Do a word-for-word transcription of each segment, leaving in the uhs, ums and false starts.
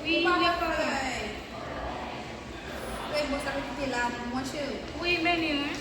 Wi, wi, papa. Fèy bon sa pou kite la pou mwen, cheri. Wi, men li, wi.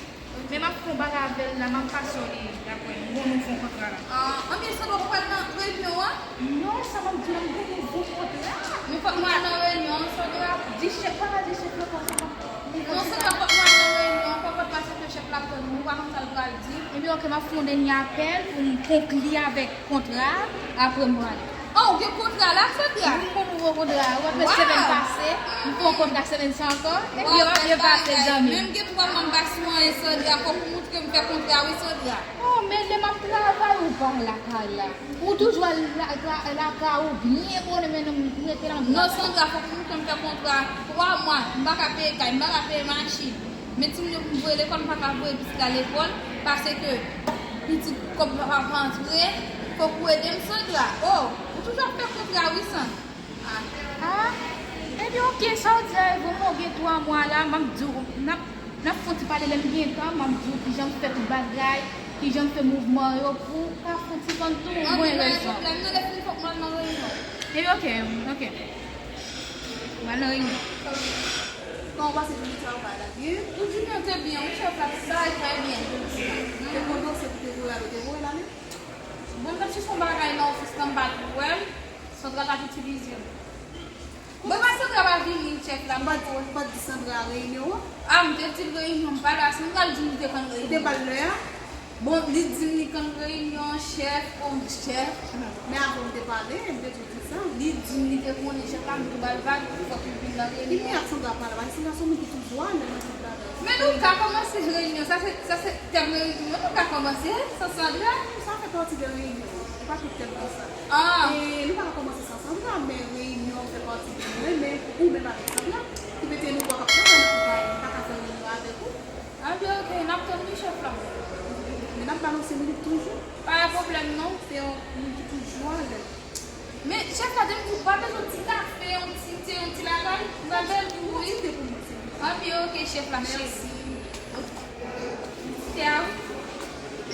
Men m ap fè yon bagay avè l la, m ap pase w li, dapre m. Bon, nou fè yon kontra la. Ah, anben, Sandra, ou pral nan reyinyon an? Non, sa m ap di w la, m gentan voye kontra. Men fòk mwen al nan reyinyon an, Sandra. Di chèf, pa di chèf la konsa. Non, Sandra, fòk mwen al nan reyinyon an, fòk mwen pase ke chèf la ap tann mwen, ou pa konn sa l pral di. Ebyen, oke, m ap fè yon dènye apèl pou m konkli avèk kontra a, apre m prale. Oh, ou gen kontra la, Sandra? Wi, m gon nouvo kontra. Ou wè, semèn pase, m fè yon kontra semèn sa ankò. Epi yo pa byen pase, zanmi. Menm gen twa mwa m pa sou anyen, Sandra. Fòk ou moutre m fè kontra, wi, Sandra. Oh, men lè m ap travay, ou pa lakay la. Ou toujou al la, la, lakay ou byen bonè, men nou rete nan... Non, Sandra, fòk ou moutre m fè kontra. Twa mwa, m pa ka peye kay, m pa ka peye machin. Men timoun yo pou m voye lekòl, m pa ka voye pitit la lekòl, paske pitit kòb pa pa antre, fòk ou ede m, Sandra. Oh, ou toujou ap fè kontra, wi, Sandra. Ah, ah, ebyen, oke, sa w di a, e vre, mwen gen twa mwa la, m ap di w, n ap, n ap fè yon ti pale lè m gen tan, m ap di w kijan m fè tout bagay, kijan m fè mouvman yo pou w ka fè yon ti tann tou, ou gen rezon. Anben, pa gen pwoblèm, non, lè fini fòk mwen al nan reyinyon. Ebyen, oke, oke. Mwen al nan reyinyon. Kòman w pase jounen travay la? Byen? Tout jounen an te byen, wi, chèf la, tout bagay trè byen jodi a. Te konn dosye pou te voye a, ou te voye la menm? Bon, m t ap chèche yon bagay nan ofis lan, m pa t wè l. Sandra t ap itilize m. Bon, pa Sandra pa vini, chèf la, m pa t wè. Ou pa t di Sandra reyinyon an? Ah, m te di l reyinyon, m pa la. Sandra l di m li te konn reyinyon. Ou te ba l lè a? Bon, li di m li konn reyinyon, chèf, o chèf. Men avan m te pale, m te di w tout sa. Li di m li te konnen chèf la, m tou ba l vag, fòk li vin nan reyinyon. Ki miyè ak Sandra pale, paske Sandra se yon moun ki toujou alèz nan tout bagay. Men nou ka kòmanse reyinyon, sa se, sa se tèm reyinyon, nou ka kòmanse san Sandra. Sa fè pati de reyinyon, se pa tout tèm konsa. Ah. E nou pa ka kòmanse san Sandra, men reyinyon fè pati de nou, men ou menm avèk Sandra, ki mete nou bò k ap travay nan konpayi, nou pa ka fè reyinyon avèk ou. Anben, oke, n ap tann wi, chèf la. Men n ap ba nou senk minit toujou. Pa gen pwoblèm, non. Se yon moun ki toujou alèz. Men, chèf la, depi w pa bezwen ti kafe, yon ti te, yon ti lakay, m ap bèl pou ou, wi. Yon ti te pou mwen, senk minit. Anben, oke, chèf la, cheri. Mèsi. Ti te a, wi.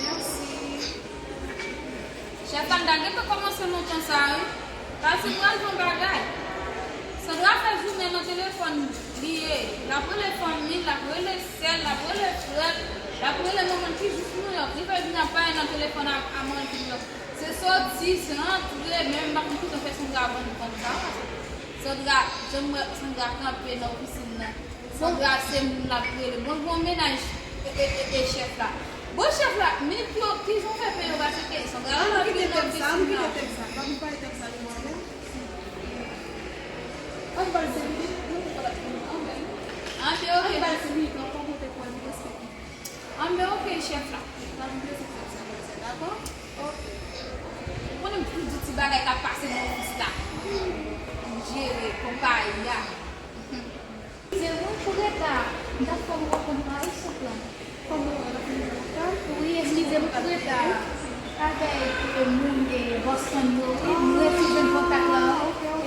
Mèsi. Chèf la, m ta gentan kòmanse lontan sa, wi. Paske m pral di yon bagay. Sandra fè jounen nan telefòn li ye. L ap rele fanmi l, l ap rele sè l, l ap rele frè l, l ap rele manman l ki jis Nouyòk. Li fè jounen ap pale nan telefòn a, a manman l ki Nouyòk. Se soti, se antre, men m pa konn kijan fè Sandra vann, vann sa, paske Sandra, jan m wè Sandra kanpe nan ofisin nan. Sandra se moun l ap rele. Bon, bon, mennaj e, e, e, e chèf la. Bon, chèf la, men ki, kijan w fè peye yo, paske Sandra rantre nan ofisin nan. Ann kite tèm sa, ann kite tèm sa. Pa vin pale tèm sa, nou anlè. Ann ba l senk minit, nou pou pale ak moun anlè. Anben, oke. Ann ba l senk minit, ann kòmante pou l, nou respekte. Anben, oke, chèf la. Pa vin prese tèm sa, dakò? Oke. Ou konnen m toujou di ti bagay k ap pase nan ofis la. M jere konpayi a. Eskize mwen pou reta. M t ap fè w rekonn pa wi, chèf la. Kòman w ye? Wi, eskize m pou reta. Avèk, e, moun, e, Boston yo, wi, m resi jwenn kontak la.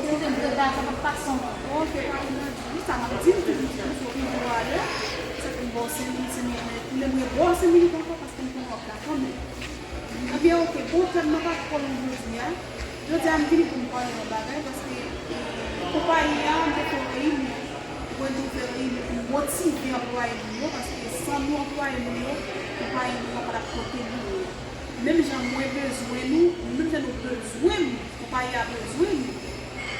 Eskize m pou reta, sa p ap pase ankò. Oke, pa gen anyen. Wi, sa m ap di l toujou, se pou w alè. Se pou m ba w senk minit, senk minit, men lè m rebò senk minit ankò, paske m konnen w ap la kanmenm. Ebyen, oke, bon, frè m, nan pa twò long jodi a. Jodi a, m vini pou m pale yon bagay, paske, e, konpayi a, m te fè yon reyinyon. Mwen, nou fè reyinyon pou motive anplwaye nou yo, paske san nou anplwaye nou yo, konpayi nou an pa t ap kote nou ye. Menm jan mwen bezwen nou, menm jan nou bezwen m, konpayi a bezwen nou.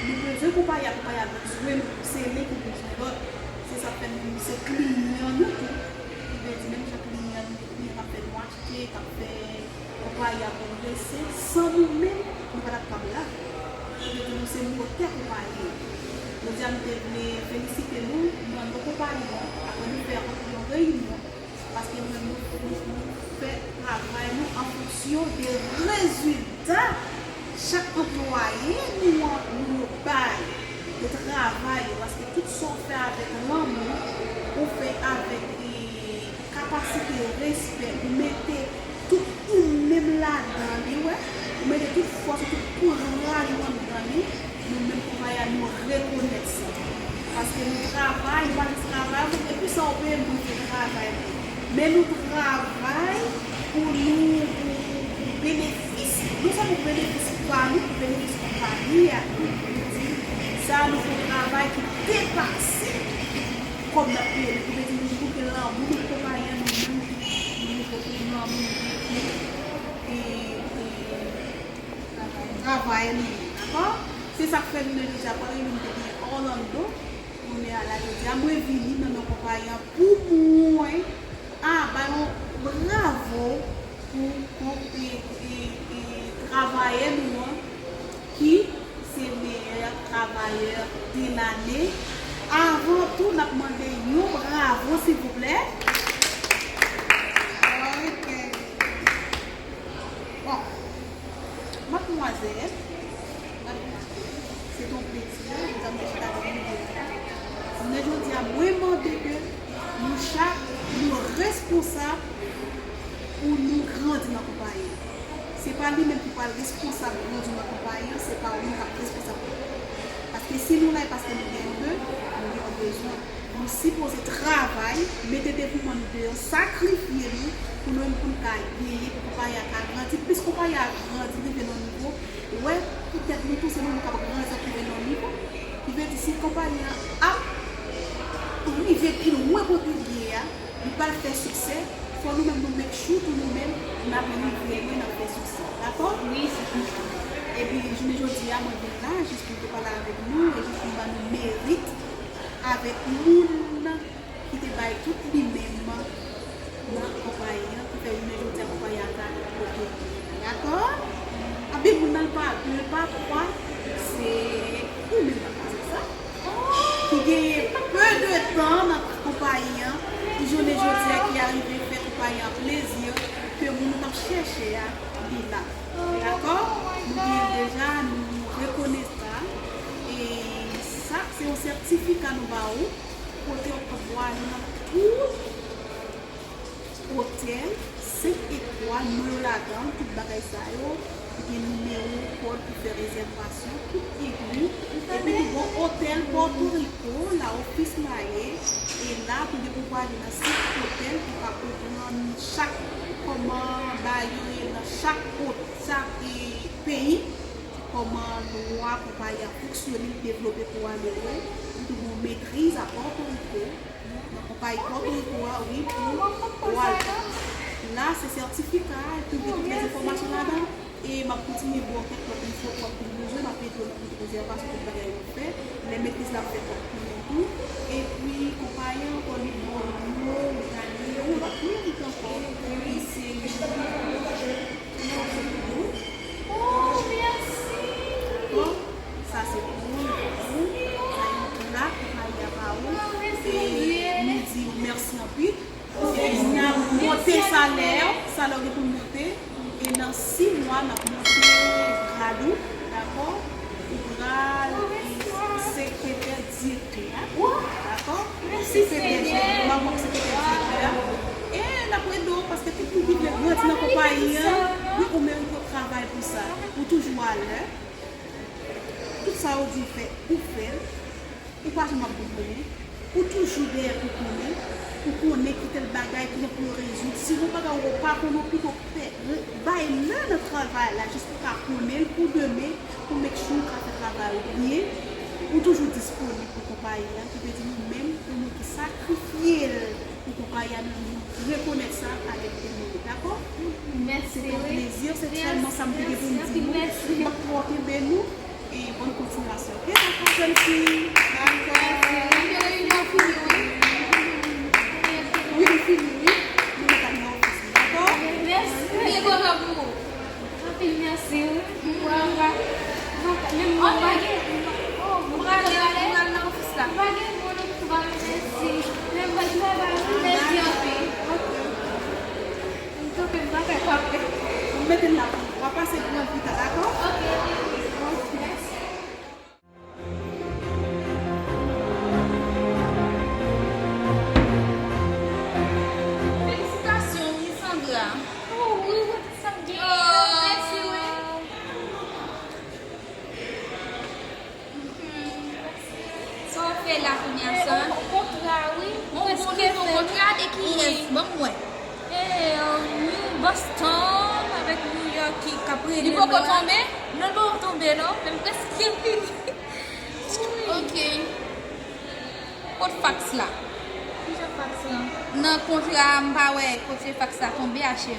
Nou bezwen konpayi a, konpayi a bezwen nou. Se len ki bezwen lòt. Se sa k fè nou, nou se kliyan nou tou. Ki vle di, menm jan kliyan nou, kliyan k ap fè nou achte, k ap fè konpayi a pwogrese, san nou menm, nou pa t ap kab la. Sa vle di nou se motè konpayi an. Jodi a, nou te vle felisite nou nan non konpayi an, apre nou fè yon reyinyon, paske nou menm nou, nou, nou fè travay nou an fonksyon de rezilta chak anplwaye nou an, nou yo bay. De travay yo, paske tout sa w fè avèk lanmou, ou fè avèk, e, kapasite, respè, ou mete tout ou menm ladan li, wè, ou mete tout fòs ou, tout kouraj ou anndan li, nou menm konpayi a, nou rekonèt sa. Paske nou travay, nou pa jis travay, epi sa w peye nou se travay nou. Men nou travay pou nou, pou, pou, pou benefis, non sèlman pou benefis pa nou, pou benefis konpayi a tou. Sa Nou fè yon travay ki depase kòb n ap peye nou. Ki vle di nou montre lanmou nou pou konpayi an, nou menm tou, nou montre lanmou nou pou, e, e, travayè nou ye, dakò? Se sa k fè jounen jodi a, pandan nou te gen Orlando, jounen a la jodi a, mwen vini nan non konpayi an pou mwen, a, bay yon bravo pou, pou, e, e, e, travayè nou an, ki se meyè travayè de lane. Avan tou, n ap mande yon bravo, silvouplè. Ok. Bon. Madmwazèl, madmwazèl, se te yon plezi, jodi a m te chita avèk nou de. Jounen jodi a, mwen mande ke nou chak, nou responsab pou nou grandi nan konpayi an. Se pa li menm ki pral responsab grandi nan konpayi an, se pa ou menm k ap responsab. Paske si nou la, e paske nou gen yon be-, nou gen yon bezwen. Nou sipoze travay, mete devouman nou deyò, sakrifye nou pou nou menm pou n ka genyen, pou konpayi a ka grandi. Plis konpayi a grandi, rive nan nivo, wè, poutèt nou tou, se nou menm k ap grandi, ap rive nan nivo. Ki vle di, si konpayi a ap rive pi lwen kote l ye a, li pral fè siksè, fò nou menm nou make sure tou nou menm, n ap rive lwen, n ap fè siksè. Dakò? Wi, se konsa. Epi, jounen jodi a, mwen vin la, jis pou m te pale avèk nou, e jis pou m ba nou merit avèk moun ki te bay tout li menm nan konpayi an, ki fè jounen jodi a konpayi an ka kote l ye. Dakò? Anben moun nan l pa de, l pa twa, se ou menm k ap di sa. Ki genyen pe de tan nan konpayi an, ki jounen jodi a ki arive fè konpayi an plezi, ke moun nou t ap chèche a, li la. Dakò? Nou genyen l deja, nou rekonèt sa. E sa, se yon sètifika nou ba ou, kote w ap vwayaje nan tout otèl senk etwal, non yo ladan, tout bagay sa yo, gen nimewo kòd pou fè rezèvasyon, tout enkli. Epi tou gon otèl Pòtoriko, la ofis la ye, e la tou depi w prale nan senk otèl, ou ka konprann chak kòman bagay yo ye nan chak ot-, chak, e, peyi, kòman lwa konpayi a fonksyone, li devlope pou ale lwen, li tou gon metriz a Pòtoriko. Nan konpayi Pòtoriko a, wi, pou Walter. La, se sètifika, epi gen tout lèzenfòmasyon ladan. E m ap kontinye ba w kèk lòt enfo, w ap vin bezwen, m ap ede w nan tout rezèvasyon, tout bagay w ap fè. Lè metriz la ap fè kòb pou nou tou. Epi, konpayi an ankò, li ba w yon, li ba nou yon lòt merit ankò. Epi, se Oh, mèsi. Bon, sa se pou ou, pou ou. Sa yon pla pou Maria ba ou. E nou di w mèsi anpil. E n ap monte salè w, salè w gen pou l monte. E nan sis mwa, n ap monte grad ou, dakò? Ou pral sekretè direktè a, dakò? Sekretè jeneral, m ap sekretè direktè a. E n ap ede w, paske tout moun ki vle grandi nan konpayi an, wi, ou merite travay pou sa. Ou toujou alè. Tout sa yo di w fè, ou fè l. Ou pa janm ap abandone. Ou toujou dèyè pou konnen. Ou konnen ki tèl bagay, kijan pou yo rezoud. Si gon bagay ou pa konnen, ou pito fè, re-, bay lè nan travay la, jis pou ka konnen l pou demen, pou make sure ou ka fè travay ou byen. Ou toujou disponib pou konpayi an, ki vle di nou menm, pou nou ki sakrifye l pou konpayi a, nou rekonèt sa avèk tou nou, dakò? Mèsi, wi. Se te yon plezi, se sèlman sa m te gen pou m di nou. Mèsi. M ap tou kenbe nou e bòn kontinyasyon, oke? Dakò, jèn fi? Dakò. Mèsi. Mwen gen reyinyon fini, wi. Wi, nou fini, wi. Nou mèt al nan ofis, dakò? Mèsi. Mwen gen kontan pou ou. Anpil mèsi, wi. Mwen pa, mwen pa, menm mwen pa gen, oh, mwen pa gen, mwen pa gen moun pou ba m mèsi. Men mwen travay, wi, mèsi anpil. Ok. M tou, m pa fè kanpe. Ou mete l la pou ou. W a pase pou mwen pita, dakò? Ok, ok. Ok. Mèsi. Felisitasyon, wi, Sandra. Oh, wi, wi, Sandra. Mèsi, wi. Hmm. Sa w fè la kounye a, sa? Yon kontra, wi. Yon kontra de kiyès? Ban m wè. E, New Boston avèk New York ki, k ap rele mwen la. Li poko tonbe? Non, li poko tonbe, non. Men m prèske fini. Wi. Faks la. Ki jan faks lan? Nan kontra a, m pa wè kote faks la tonbe a, cheri.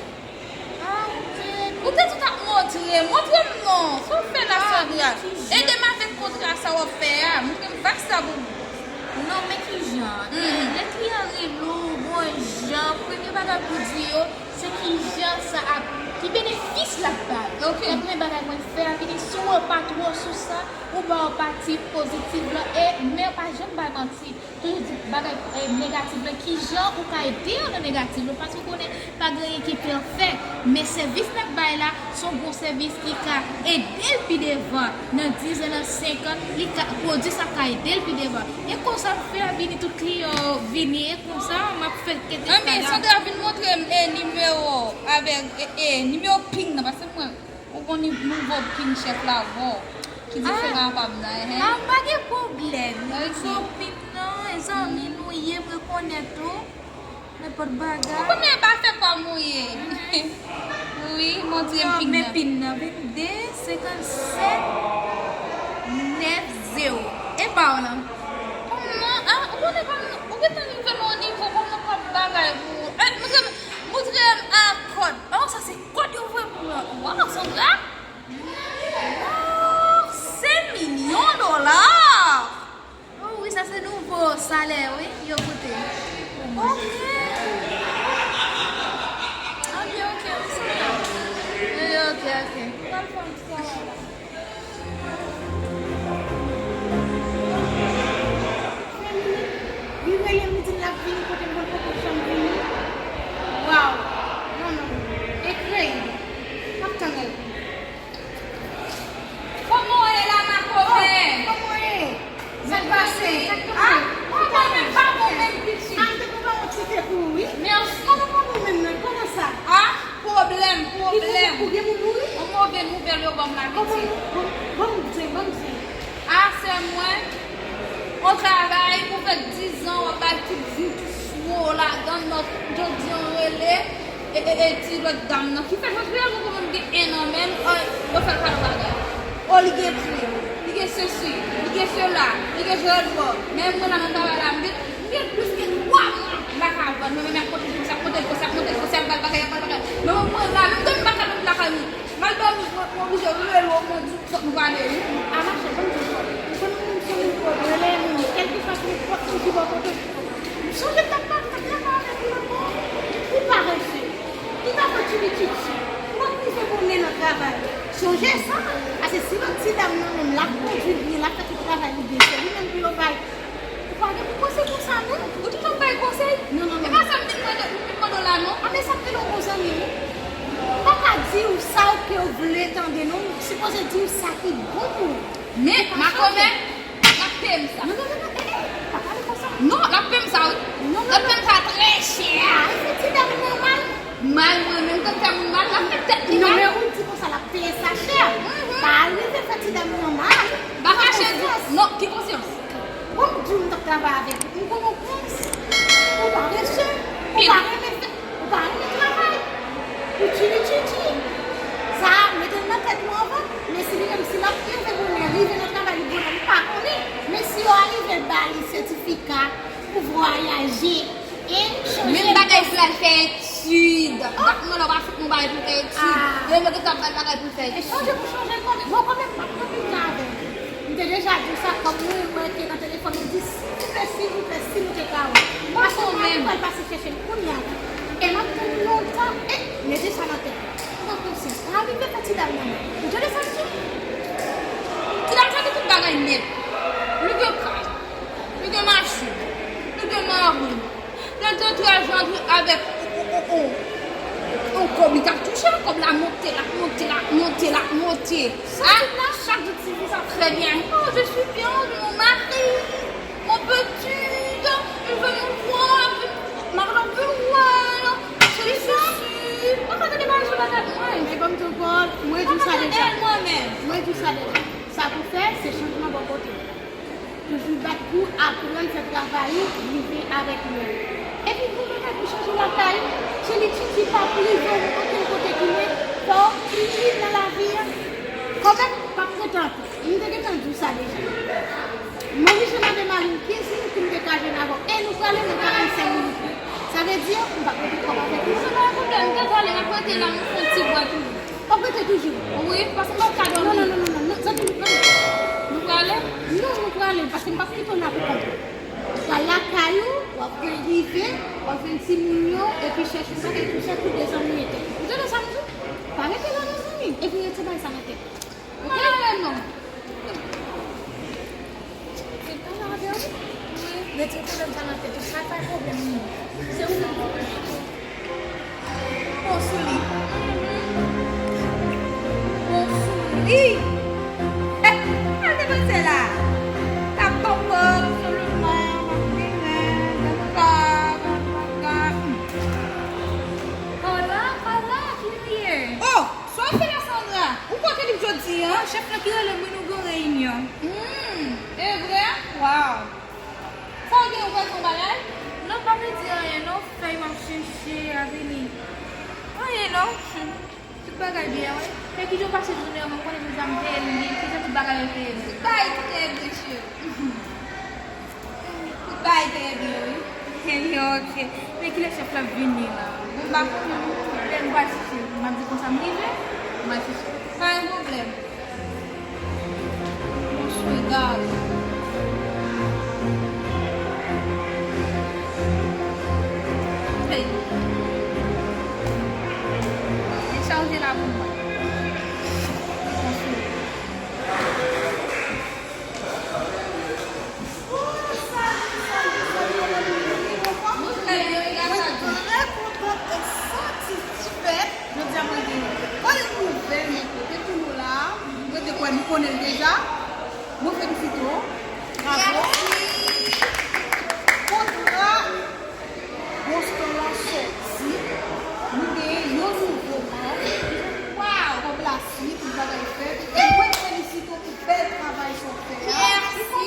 Ah, ok. Ou te tout ap montre, montre m non. Sa w fè la, Ah, Sandra? men ki jan? Ede m avèk kontra sa w ap fè a. Montre m faks la pou m. Non, men ki jan? Mhm. Lè kliyan rele w, bon jan, premye bagay pou di yo, se ki jan sa ap, ki benefis l ap bay. Ok. Nan premye bagay mwen fè a, vini si w pa twò sou sa, ou ba w pati pozitif lan, e men pa janm bay manti. Toujou di bagay eh, negatif lan, ki jan ou ka ede yo nan negatif lan, paske ou konnen pa gen anyen ki pafè, men sèvis n ap bay la, se yon bon sèvis ki ka ede l pi devan. Nan diz an, nan senk an, li ka, pwodui sa ka ede l pi devan. E konsa m fè vini tout kliyan yo vini, e konsa m ap fè kete Anben, Sandra vin montre m e nimewo avèk e, e nimewo pin nan, paske mwen, ou konn nouvo pin chèf la, bon, ki diferan a pa m nan, enhen. Ah, pa gen pwoblèm. Nouvo pin nan, e zanmi nou ye, m rekonèt ou. Nenpòt bagay. Ou konnen pa fè kòm ou ye. Wi, montre m Non, pin men nan. Pin nan, vennde, senkannsèt, nèf zewo. E pa w lan? Kòman? Ah, ou konnen kòm ou gentan rive nan yon nivo, kòman m ap bagay pou ou? Eh, montre m, montre m a kòd. Oh, sa se kòd yo voye pou mwen. Waw, Sandra. Waw, senk milyon dola. Oh wi, sa se nouvo salè, wi, yo pote. Ok. Ok, ok, m kontan. Eh, ok, ok. Pral fè yon ti travay la. Li rele m, li di m l ap vini kote m konn poko janm vini. Waw. Non, non, non. Enkreyib. M ap tann l. Kòman w ye la, makomè? Kòman w ye? Sa k pase? Sa k pase? Ah, kòman menm pa bon menm pitit? Ah, m te konn ba w ti te pou ou, wi. Mèsi. Kòman pa bon menm nan? Kòman sa? Ah, pwoblèm, pwoblèm. Ou gen moun mouri? Yon move nouvèl yo ban m la, Kòman pitit. Bon, bon, bon, bon, bon. Ah, sè mwen, on travay pou fè dizan, w ap bay tout jou, tout swo ladan, non, jodi an rele, e, e, e ti lòt dam nan, ki fè jodi an, nou konn gen en an menm, o, yo fè l kado bagay. O, li gen pri, li gen sesi, li gen sela, li gen jwèt bò. Men mwen la nan travay la, m gen, m gen plis ke twa mwa, m pa ka vann, mwen menm ap konte, ap konte, ap konte, ap pral bagay, ap pral bagay. Men mwen la, menm dòmi m pa ka dòmi lakay mwen. M al dòmi, mwen, mwen oblije rele w, mwen di w fòk nou pale, wi. A, machè, ban m di w sa. Ou konn moun se moun pwòp, rele moun, kèlkeswa se nenpòt moun ki bò kote w. M sonje m t ap pale, m t ap travay avèk ou lòt bò. Ou parese. Ki pa fòt Tchili Tchitchi. Ou ap rive bonè nan travay. Sonje sa, paske si lòt ti dam nan menm, l ap kondui l byen, l ap fè tout travay li byen, se li menm pou yo bay. Ou pa gen pou panse konsa, non. Ou toujou ap bay konsèy? Non, non, non. E pa sa m vin mande, m vin mande w la, non. A, men sa k rele yon bon zanmi, wi. M pa ka di w sa w ke w vle tande, non. M sipoze di w sa ki bon pou ou. Men, makomè, l ap peye m sa. Non, non, non, non, eh, eh, pa pale konsa. Non, l ap peye m sa, wi. Non, non, non. L ap peye m sa trè chè. Ah, se ti dam nan mal. Mal, mwen menm, m konn fè moun mal, l ap fè tèt li mal. Non, men ou di konsa, l ap peye sa chè. Mhm. Pa rive fè ti dam nan mal. Pa kache di, non, ki konsyans? Bon, m di w m t ap travay avèk ou. M konn ou prens. Ou parese. Ou pa renmen fè, ou pa renmen travay. Ou tchili tchitchi. Sa, mete l nan tèt nou anvan. Men si li menm, si l ap rive bonè, rive nan travay li bonè, li pa konnen. Men si yo arive ba li sètifika pou vwayaje, e chanje. Menm bagay pou l al fè etid. Dak nan lè w pa fout nou bagay pou l fè etid. Ah. Yo menm yo gentan ba l bagay pou l fè etid. E chanje pou chanje kòb. Bon, kanmenm, m ap pran pita avè w. M te deja di w sa, kòm mwen wè ke nan telefòn, m di, silvouplè, silvouplè, si nou te ka wè. Paske mwen menm pral pase chèche l kounye a la. E m ap tann lontan, e mete sa nan tèt ou. Ou pa konsyans, pa rive fè ti dam nan mal. Ou tande sa m di w? Ti dam sa gen tout bagay nèt. Li gen kay, li gen machin, li gen mari. Nan trant jou avèk yon kòb li t ap touche, kòb la monte, l ap monte, l ap monte, l ap monte. A, chak jou ti fi sa trè byen. Oh, je suis bien, j'ai mon mari, mon petit, il veut me voir, ma grand veut voir, chérie, ceci. Mwen pa tande bagay sou bagay mwen. Men ban m di w, Paul, mwen di w sa deja. Mwen di w sa deja. Sa pou fè, se chanjman bò kote. Toujou bat pou aprann fè travay ou rive avèk mwen. Epi pou mwen pou chanje lakay ou, Tchili Tchitchi p ap rive w okenn kote ki lwen, fò w pli vit nan lavi a. Kanmenm, p ap kontante. M te gentan di w sa deja. M oblije mande mari m ki jou pou m te ka jwenn avè Ale nan karannsenk minit wi. Sa vle di, m p ap rete twòp avèk ou. Se pa yon pwoblèm, m te prale, m ap rete la, m fè yon ti bwè toujou. W ap rete toujou? Wi, paske m p ap ka dòmi. Non, non, non, non, non, non, zanmi m, zanmi m. Nou prale? Non, nou prale, paske m p ap kite w la pou kont ou. W al lakay ou, w ap rive, w ap jwenn timoun yo, epi chèche yon bagay pou fè pou de zanmi yo. Ou tande sa m di w? Pa rete la non, zanmi m, epi rete bay sa nan tèt. Ou pa wè non. Se pa la avè w? Wi. Retire pwoblèm sa nan tèt ou. Sa pa pwoblèm nou. Se ou menm ki pwoblèm. Bon sou li. Bon sou li. Al depanse la. Tap tonbo, sou lou mwen, mwen vini, mwen pa, mwen pa. Ala, ala, ki li ye? Oh! Sa w fè la, Sandra? Ou kwè ke li jodi a? Chèf la ki rele m, wi, nou gen yon reyinyon. Hmm, e vre? Waw. Sa w gen, ou pral fè yon bagay? Non, pa vle di anyen, non. Fèy m ap chèche, Adeline. Anyen, non. Tout bagay byen, wi. Men kijan w pase jounen an, mwen konnen se sa m te ye li, kijan tout bagay yo te ye. Tout bagay trè byen, cheri. Tout bagay trè byen, wi. Yo, ok. Men kilè chèf la ap vini la? Bon, m pa konnen non. Lè m pral chèche, m ap di konsa m rive, m al chèche. Pa gen pwoblèm. Monchè, egare. Hey. Li chaje la pou mwen. Monchè. Mwen trè kontan e satisfè. Jodi a mwen gen yon bèl nouvèl mwen pote pou nou la. Mwen te kwè nou konnen l deja. Mwen felisite w. Bravo. Kontra Boston lan sòti, nou genyen yon nouvo manm. Waw! Kòb la swi, tout bagay fèt. E mwen felisite w pou bèl travay sa w fè a. Mèsi.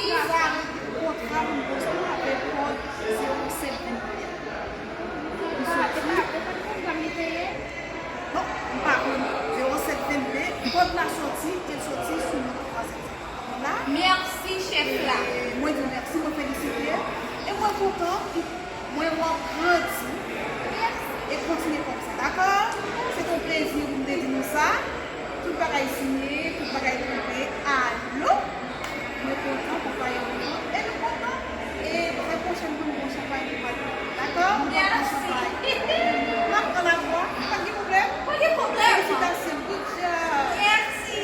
Kontra pou Boston avèk kòd zewo senk vennde. Li sòti. Non, m pa konn. Zewo senk vennde, kòd la sòti, e l sòti sou non Twa Zèt. Mèsi, chèf la. E mwen di w mèsi, mwen felisite w. E mwen kontan pou mwen wè w grandi. Mèsi. E kontinye konsa, dakò? Se te yon plezi pou m te di nou sa. Tout bagay siye, tout bagay kanpe. Alo? Mwen kontan, konpayi an kontan. E nou kontan. E semèn pwochèn, pou nou pran chanpay pou pale. Dakò? Nou pral pran chanpay. N ap pran lavwa. Pa gen pwoblèm. Pa gen pwoblèm. Felisitasyon. Good job. Mèsi.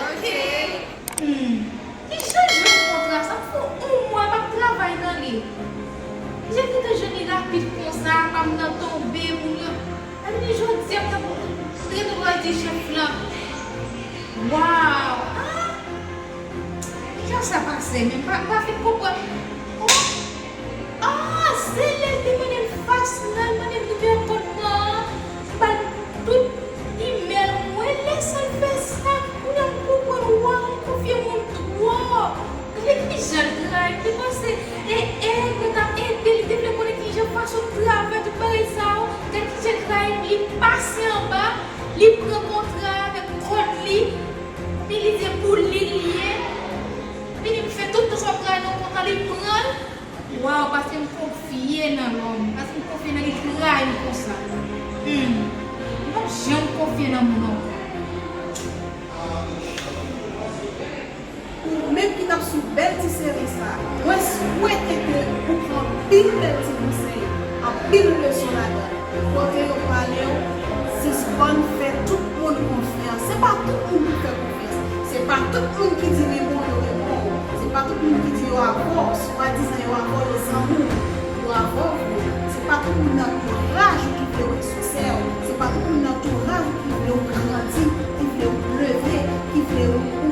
Ok. Hmm. Kijan l jwenn kontra sa? M fè yon mwa m ap travay nan li. Kijan l gentan jwenn li rapid konsa, pa m nan tonbe, moun yo. Epi jodi a, m t ap rete pral di chèf lan. Waw! Ah! Kijan sa pase menm? M pa, m pa fin konprann. Oh! Ah, se lè l te mande m fas lan, l mande m nimewo kont lan an, m ba l tout imèl mwen. Lè sa l fè sa, kounye a m konprann, waw, m konfye moun twòp. Gade kijan l trayi m, li panse e èg yo t ap ede l, li te vle konnen kijan fason l travay, tout bagay sa yo. Gade kijan l trayi m, li pase anba, li pran kontra avèk kòd li, epi li di pou li l ye. Epi li fè tout tan sa w ap travay nan kontra, li pran l. Waw, paske m konfye nan lòm, paske m konfye nan li, trayi m konsa. Hmm. M p ap janm konfye nan moun ankò. Ou menm ki t ap swiv bèl ti seri sa, mwen swete ke ou pran anpil bèl ti konsèy, anpil leson ladan l. Kote yo pale w, sispann fè tout moun konfyans. Se pa tout moun pou fè konfyans. Se pa tout moun ki di repo yo repo w. Se pa tout moun ki di yo avè w, swadizan yo avè w, yo zanmi w, yo avè w vre. Se pa tout moun nan antouraj ou ki vle wè siksè w. Se pa tout moun nan antouraj ou ki vle w grandi, ki vle w leve, ki vle w, ou,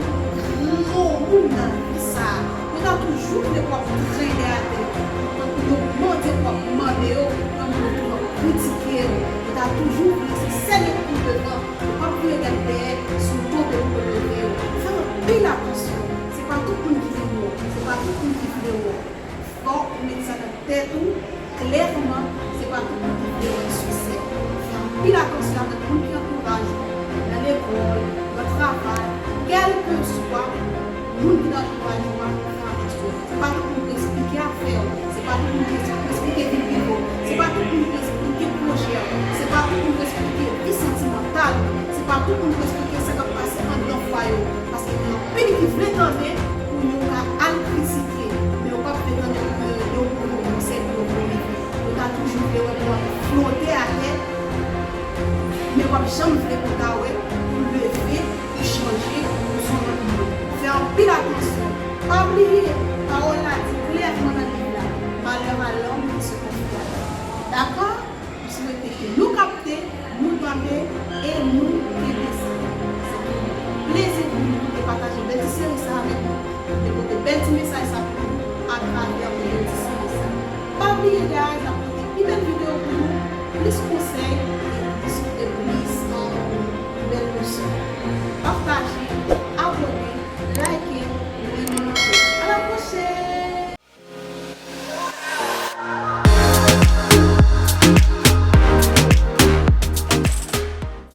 ou granmoun nan vi sa a. Yo ta toujou vle pou w ap trennen atè. Tankou yo mande pou w ap mande yo, nan moman yo toujou ap kritike yo. Yo ta toujou vle se sèl yo pou devan. Yo p ap vle gade dèyè, si w tonbe pou yo leve w. Fè anpil atansyon. Se pa tout moun ki renmen w. Se pa tout moun ki vle w. Fòk ou met sa nan tèt ou klèman, se pa tout moun ki vle wè siksè. Fè anpil atansyon avèk moun ki antouraj ou, nan lekòl, nan travay, kèlkeswa moun ki nan antouraj ou a, fè atansyon. Se pa tout moun ki esplike afè w, se pa tout moun ki Janm vle pou